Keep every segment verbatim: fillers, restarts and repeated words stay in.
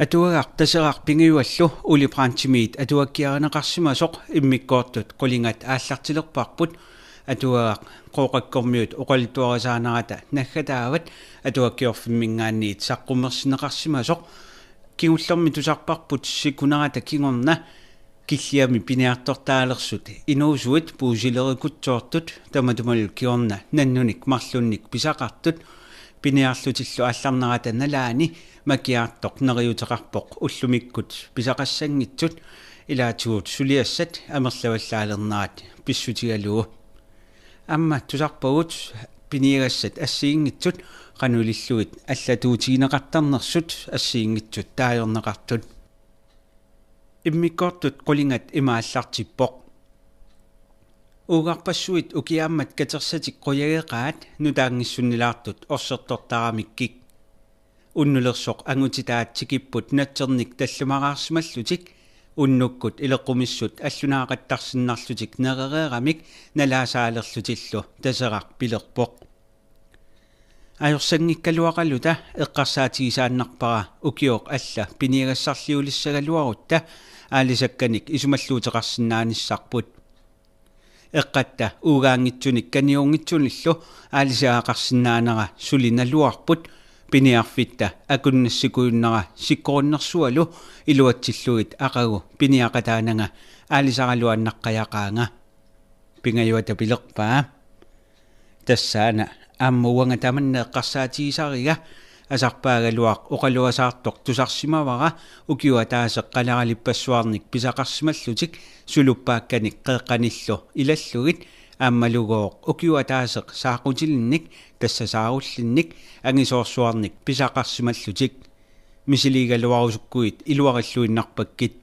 Atuagaq Taseraq pingajuallu Ole Brandtimit atuakkiarineqarsimasoq immikkoortut qulingat aallartilerparput. Atuagaq Qooqakkormiut oqaluttuarisaanerata naggataavat Atuakkiorfimminngaanniit saqqummersinneqarsimasoq. Kingullermi tusarparput sikunerata kingorna Killiami piniartortaalersut inuusuit puusilerikutsoortut tamatumalu kingorna nannunik marlunnik pisaqartut piniarlutillu aallarnerata nalaani Makiartoq neriuteqarpoq ullumikkut pisaqassanngitsut ilaatigut suliassat amerlavallaalernerat pissutigalugu. Aamma tusarpagut piniagassat assigiinngitsut qanoq ilillugit allatuutigineqartarnersut assigiinngitsut taajorneqartut. Immikkoortut qulingat ima aallartippoq: Uugarpassuit ukiaammat katersatik qujageqaat nutaanngissunnilaartut orsertortaramikkik. Unnulersoq angutitaat tikipput natsernik tallimaraarsimallutik unnukkut ileqqumissut allunaaqattarsinnarlutik nerereeramik nalaasaalerlutillu Taseraq pilerpoq: Ajorsanngikkaluaqaluta eqqarsaatigisaannarpara ukioq alla piniagassarliulissagaluarutta aalisakkanik isumalluuteqarsinnaanissarput. Eqqatta uugaanngitsunik kaniunngitsunillu aalisagaqarsinnaanera suli naluarput, piniarfitta akunnassikujunnaara sikkorunnersualu iluatsillugit aqagu piniaqataananga aalisaraluannaqqajaqaanga. Pingajuata pilerpaa: Tassaana aamma uanga tamanna eqqarsaatigisariga. Asarpaagaluaq oqaluasaartoq tusarsimavara ukioq ataaseq qaleralippassuarnik pisaqarsimallutik suluppaakkanik qeeqqanillu ilallugit aammalugooq ukioq ataaseq saaqutilinnik, tassa saarullinnik, angisoorsuarnik pisaqarsimallutik. Misiligaluarusukkuit iluarilluinnarpakkit.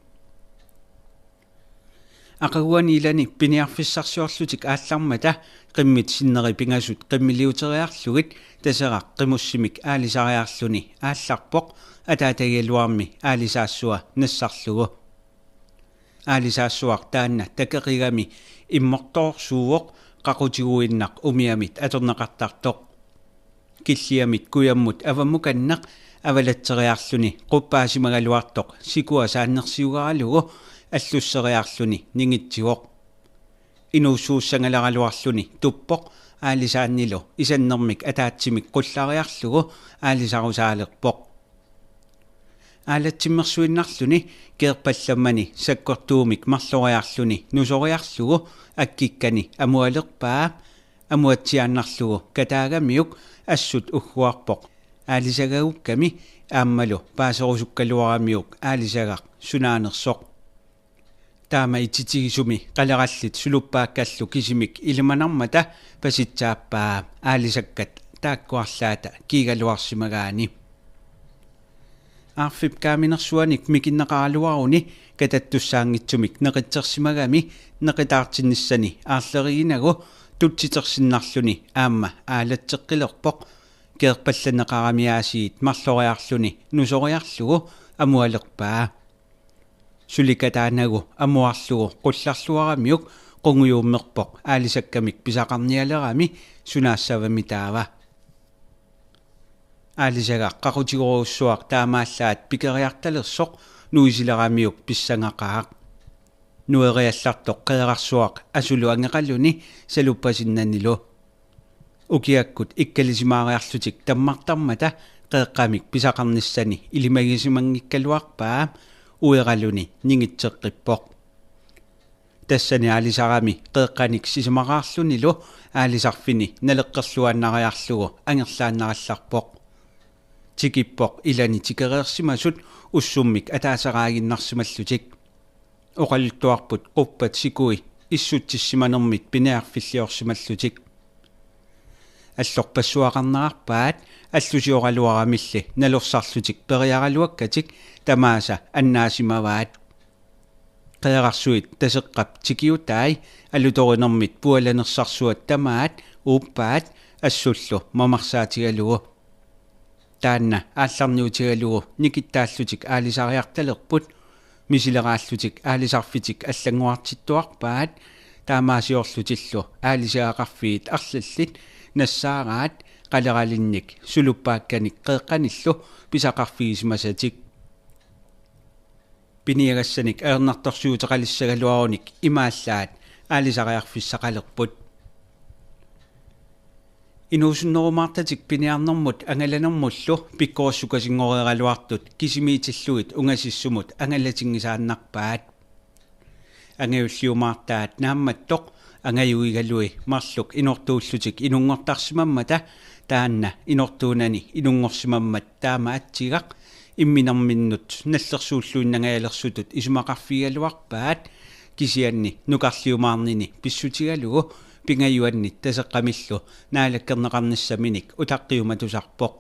Aqaguani ilani piniarfissarsiorlutik aallarmata qimmit sinneri pingasut qimmiliuteriarlugit Taseraq qimussimik aalisariarluni aallarpoq ataatagigaluarmi aalisaassua nassarlugu. Aalisaassuaq taanna takeqigami immortoorsuuvoq qaqutiguinnaq umiamit atorneqartartoq. Killiamit kujammut avammukanneq avalatseriarluni quppaasimagaluartoq sikua saannersiugaralugu allusseriarluni ningitsivoq. Inuussuussangaleraluarluni tuppoq aalisaannilu isannermik ataatsimik qullariarlugu aalisarusaalerpoq. Aalatsimmersuinnarluni keerpallammani sakkortuumik marloriarluni nusoriarlugu akkikkani amualerpaa. Amuatsiaannarlugu kataagamiuk assut ugguarpoq aalisagagukkami aammalu paaserusukkaluaramiuk aalisagaq sunaanersoq. Taama ititigisumi qalerallit suluppaakkallu kisimik ilimanarmata pasitsaappaa aalisakkat taakkuarlaata kiigaluarsimagaanni. Aarfip kaaminersuanik mikinneqaraluaruni katattussaanngitsumik neqitsersimagami neqitaartinnissani aarleriginagu tutsitersinnarluni aamma aalatseqqilerpoq keerpallanneqarami aasiit marloriarluni nusoriarlugu amualerpaa. Suli kataanagu amuarlugu qullarluaramiuk qungujuummerpoq aalisakkamik pisaqarnialerami sunaassavami taava. Aalisagaq qaqutigorujussuaq taamaallaat pikeriartalersoq nuisileramiuk pissangaqaaq. Nueriallartoq qeerarsuaq asulu angeqaluni saluppasinnanilu. Ukiakkut ikkalisimaariarlutik tammartarmata qeeqqamik pisaqarnissani ilimagisimanngikkaluarpaa ueraluni ningitseqqippoq. Tassani aalisarami qeeqqanik sisamaraarlunilu aalisarfini naleqqerluaannariarlugu angerlaannarallarpoq. Tikippoq ilani tikereersimasut ussummik ataaseraaginnarsimallutik. Oqaluttuarput quppat sikui issutsissimanermit piniarfilliorsimallutik. Allorpassuaqarnerarpaat allusioraluaramilli nalorsarlutik periaraluakkatik tamaasa annaasimavaat. Qeerarsuit Taseqqap tikiutai alutorinermit pualanersarsuat tamaat uuppaat assullu mamarsaatigalugu. Taanna aallarniutigalugu nikittaallutik aalisariartalerput, misileraallutik aalisarfitik allanngorartittuarpaat, taamaasiorlutillu aalisagaqarfiit arlallit nassaaraat qaleralinnik suluppaakkanik qeeqqanillu pisaqarfigisimasatik. Piniagassanik ajornartorsiuteqalissagaluarunik imaallaat aalisariarfissaqalerput. Inuusunnerumaartatik piniarnermut angalanermullu pikkorissukasinngoreeraluartut kisimiitillugit ungasissumut angalatinngisaannarpaat. Angajulliumaartaat Naammattoq angajuigalui marluk inortuullutik inunngortarsimammata taanna inortuunani inunngorsimammat taama atsigaq imminerminnut nallersuulluinnangajalersutut isumaqarfigigaluarpaat, kisianni nukarliumaarnini pissutigalugu Pingajuannit Taseqqamillu naalakkerneqarnissaminik utaqqiumatusarpoq.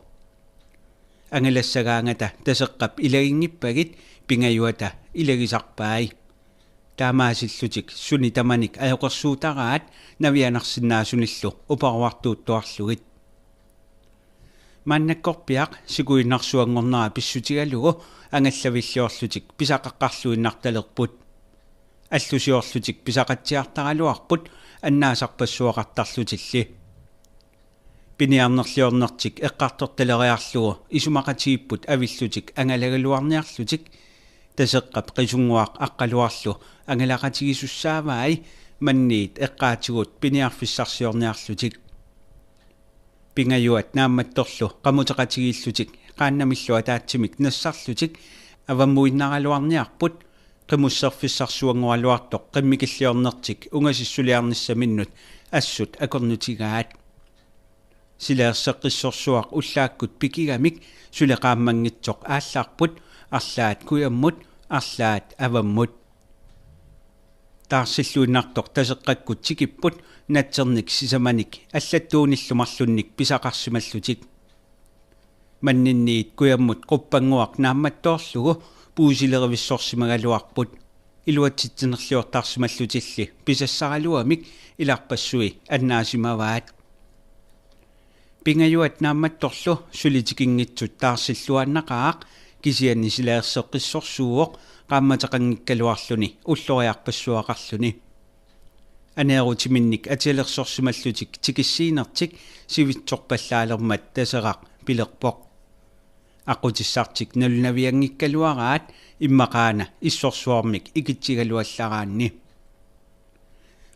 Angalassagaangata Taseqqap ilaginngippagit Pingajuata ilagisarpai. Taamaasillutik suni tamanik ajoqersuutaraat navianarsinnaasunillu uparuartuuttuarlugit. Maannakkorpiaq sikuinnarsuanngornera pissutigalugu angallavilliorlutik pisaqaqqarluinnartalerput. Allusiorlutik pisaqatsiartaraluarput annaasarpassuaqartarlutilli. Piniarnerliornertik eqqartortaleriarlugu isumaqatigiipput avillutik angalagaluarniarlutik. Taseqqap Qisunnguaq Aqqaluarlu angalaqatigisussaavai manniit eqqaatigut piniarfissarsiorniarlutik. Pingajuat Naammattorlu qamuteqatigiillutik qaannamillu ataatsimik nassarlutik avammuinnaraluarniarput, qimusserfissarsuanngoraluartoq qimmikilliornertik ungasissuliarnissaminnut assut akornutigaat. Silaerseqqissorsuaq ullaakkut pikigamik suli qaammanngitsoq aallarput, arlaat kujammut, arlaat avammut. Taarsilluinnartoq Taseqqakkut tikipput natsernik sisamanik allattuunillu marlunnik pisaqarsimallutik. Manninniit kujammut quppannguaq naammattoorlugu puisilerivissorsimagaluarput. Iluatsitsinerliortarsimallutilli pisassaraluamik ilarpassui annaasimavaat. Pingajuat Naammattorlu suli tikinngitsut taarsilluaannaqaaq, kisianni silaerseqqissorsuuvoq qaammateqanngikkaluarluni ulloriarpassuaqarluni. Aneerutiminnik atialersorsimallutik tikissiinertik sivitsorpallaalermat Taseraq pilerpoq: Aqqutissartik nalunavianngikkaluaraat immaqaana issorsuarmik ikitsigaluallaraanni.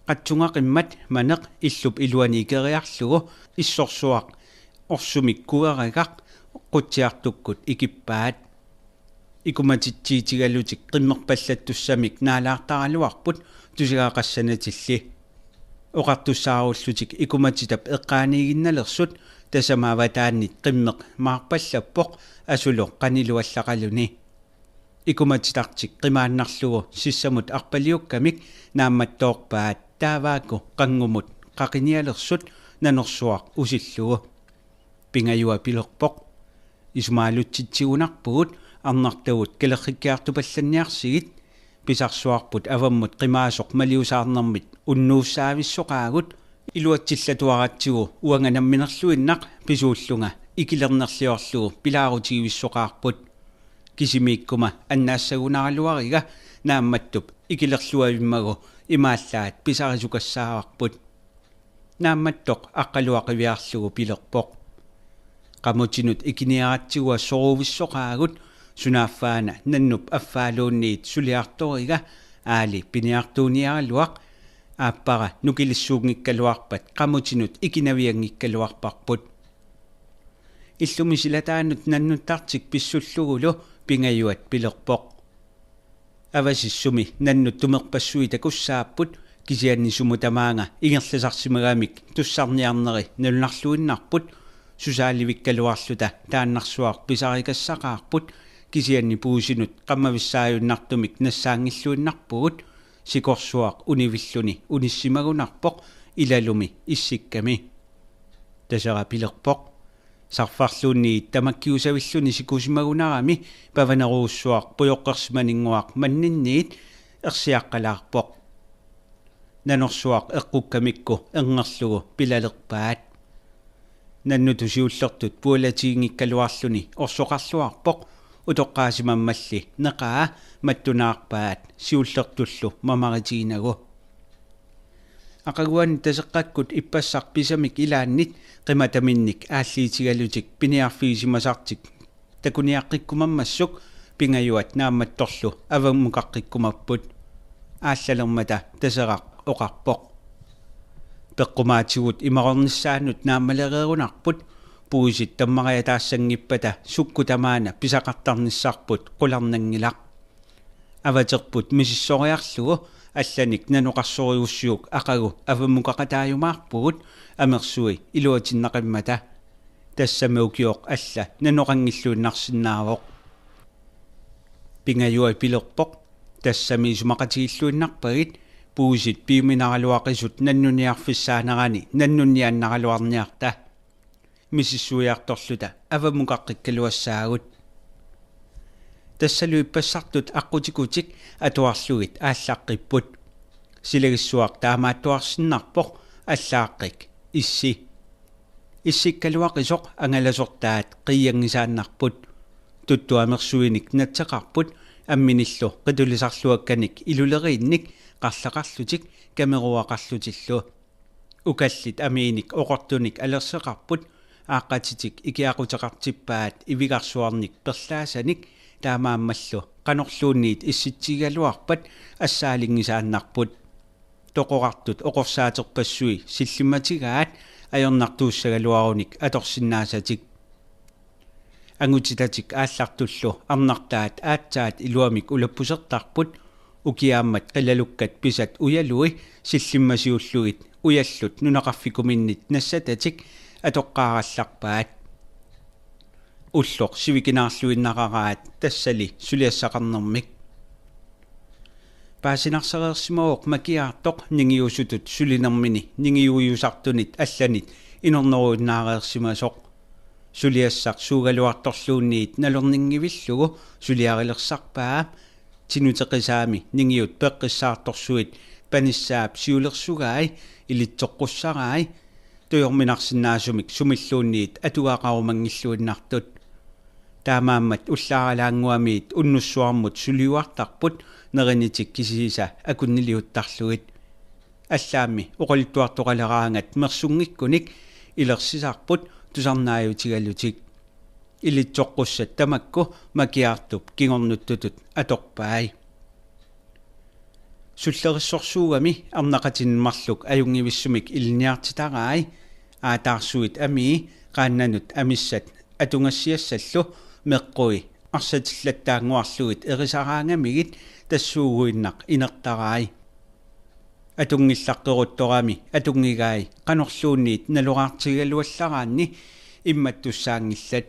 Qatsungaqimmat Maneq illup iluani ikeriarlugu issorsuaq orsumik kueragaq qutsiartukkut ikippaat. Ikumatitsiitigalutik qimmerpallattussamik naalaartaraluarput tusagaqassanatilli. Oqartussaarullutik ikumatitap eqqaaniiginnalersut tasamaavat taanna qimmeq maarpallappoq asulu qaniluallaqaluni. Ikumatitartik qimaannarlugu sissamut arpaliukkamik naammattoorpaat taavaaku qanngumut qaqinialersut Nanorsuaq usillugu. Pingajua pilerpoq: Isumaalutsitsigunarpugut, arnartagut kalerrikkiartupallanniarsigit. Pisarsuarput avammut qimaasoq maliusaarnermit unnuussaavissoqaagut. Iluatsillatuaratsigu uanga namminerluinnaq pisuullunga ikilernerliorlugu pilaarutigivissoqaarput. Kisimiikkuma annaassagunaraluariga Naammattup ikilerluavimmagu imaallaat pisarisukassaavarput. Naammattoq Aqqaluaq qiviarlugu pilerpoq: Qamutinut ikiniaratsigu assoruuvissoqaagut, sunaaffaana nannup affaaluunniit suliartoriga, aali piniartuuniaraluaq, aappara nukilissuunngikkaluarpat qamutinut ikinavianngikkaluarparput. Illumi silataanut nannuttartik pissullugulu Pingajuat pilerpoq: Avasissumi nannut tumerpassuit takussaapput, kisianni sumut tamaanga ingerlasarsimagamik tussarniarneri nalunarluinnarput. Susaalivikkaluarluta taannarsuaq pisarikassaqaarput, kisianni puisinut qammavissaajunnartumik nassaanngilluinnarpugut. Sikorsuaq univilluni unissimagunarpoq ilalumi issikkami. Taseraq pilerpoq: Sarfarluunniit tamakkiusavilluni sikusimagunarami pavanerujussuaq pujoqqersimaninnguaq manninniit ersiaqqalaarpoq. Nanorsuaq eqqukkamikku erngerlugu pilalerpaat. Nannutut siullertut pualatiginngikkaluarluni orsoqarluarpoq, utoqqaasimammalli neqaa mattunaarpaat siullertullu mamaritiginagu. Aqaguani Taseqqakkut ippassaq pisamik ilaannit qimataminnik aalliitigalutik piniarfigisimasartik takuniaqqikkumammassuk Pingajuat naammattorlu avammukaqqikkumapput. Aallalermata Taseraq oqarpoq: Peqqumaatigut imarornissaanut naammalereerunarput, puisit tammariataassanngippata sukkut tamaana pisaqartarnissarput qularnanngilaq. Avaterput misissoriarlugu allanik nanoqarsorigussiuk aqagu avammukaqataajumaarpugut, amersui iluatinnaqimmata. Tassami ukioq alla nanoqanngilluinnarsinnaavoq. Pingajuat pilerpoq: Tassami isumaqatigilluinnarpagit, puisit piuminaraluaqisut nannunniarfissaanerani nannunniannaraluarniarta. Misissuiartorluta avammukaqqikkaluassaagut. Tassalu ippassartut aqqutikutik atuarlugit aallaqqipput. Silagissuaq taamaattuarsinnarpoq, allaaqqik issi. Issikkaluaqisoq angalasortaat qiianngisaannarput. Tuttut amersuinik natseqarput, amminillu qitulisarluakkanik iluleriinnik qarleqarlutik kameruaqarlutillu. Ukallit amiinik oqortunik alerseqarput, aaqqatitik ikiaquteqartippaat ivigarsuarnik perlaasanik, taamaammallu qanorluunniit issitsigigaluarpat assaalinngisaannarput. Toqorartut oqorsaaterpassui sillimmatigaat ajornartuussagaluarunik atorsinnaasatik. Angutitatik aallartullu arnartaat aatsaat iluamik ulappusertarput, ukiaammat qilalukkat pisat ujalui sillimmasiullugit ujallut nunaqarfikuminnit nassatatik atoqqaarallarpaat. Ulloq sivikinaarluinnararaat tassali suliassaqarnermik. Paasinarsareersimavoq Makiaartoq ningiusutut sulinermini ningiuiusartunit allanit inorneruinnaareersimasoq. Suliassaq suugaluartorluunniit nalorninngivillugu suliarilersarpaa. Tinuteqisaami ningiut peqqissaartorsuit panissaap siulersugai ilitsoqqussarai, tujorminarsinnaasumik sumilluunniit atugaqarumanngilluinnartut. Taamaammat ullaaralaannguamiit unnussuarmut suliuartarput nerinitik kisiisa akunniliuttarlugit. Allaammi oqaluttuartoqaleraangat mersunngikkunik ilersisarput tusarnaajutigalutik. Ilitsoqqussat tamakku Makiaartup kingornuttutut atorpai. Sullerissorsuugami arnaqatinik marluk ajunngivissumik ilinniartitarai. Aataarsuit amii qaannanut amissat atungassiassallu meqqui arsatillattaannguarlugit erisaraangamigit tassuuguinnaq inertarai. Atunngillaqeruttorami atunngigai qanorluunniit naloraartigigaluallaraanni immattussaanngillat.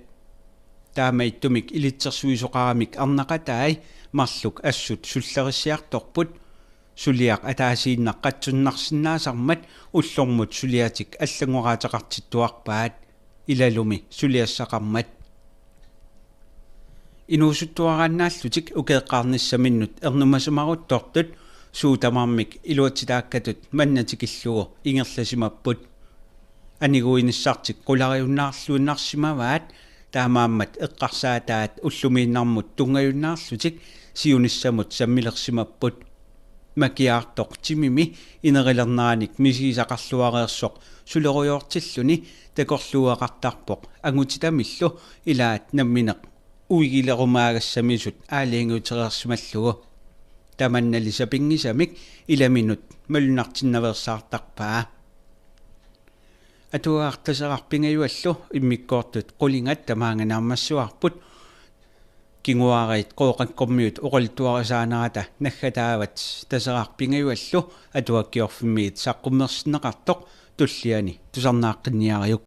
Taamaattumik ilitsersuisoqaramik arnaqatai marluk assut sullerissiartorput. Suliaq ataasiinnaq qatsunnarsinnaasarmat ullormut suliatik allanngoraateqartittuarpaat, ilalumi suliassaqarmat. Inuusuttuaraannaallutik ukeeqqaarnissaminnut ernumasimaruttortut suut tamarmik iluatsitaakkatut manna tikillugu ingerlasimapput. Aniguinissartik qulariunnaarluinnarsimavaat, taamaammat eqqarsaataat ullumiinnarmut tunngajunnaarlutik siunissamut sammilersimapput. Makiaartoq timimi inerilerneranik misigisaqarluareersoq sulerujoortilluni takorluugaqartarpoq angutitamillu ilaat nammineq uigilerumaagassamisut aalajangiutereersimallugu. Tamannali sapinngisamik ilaminut malunnartinnaveersaartarpaa. Atuagaq Taseraq pingajuallu immikkoortut qulingat tamaanga naammassivarput. Kinguaariit Qooqakkormiut oqaluttuarisaanerata naggataavat Taseraq pingajuallu Atuakkiorfimmiit saqqummersinneqartoq, tulliani tusarnaaqqinniariuk.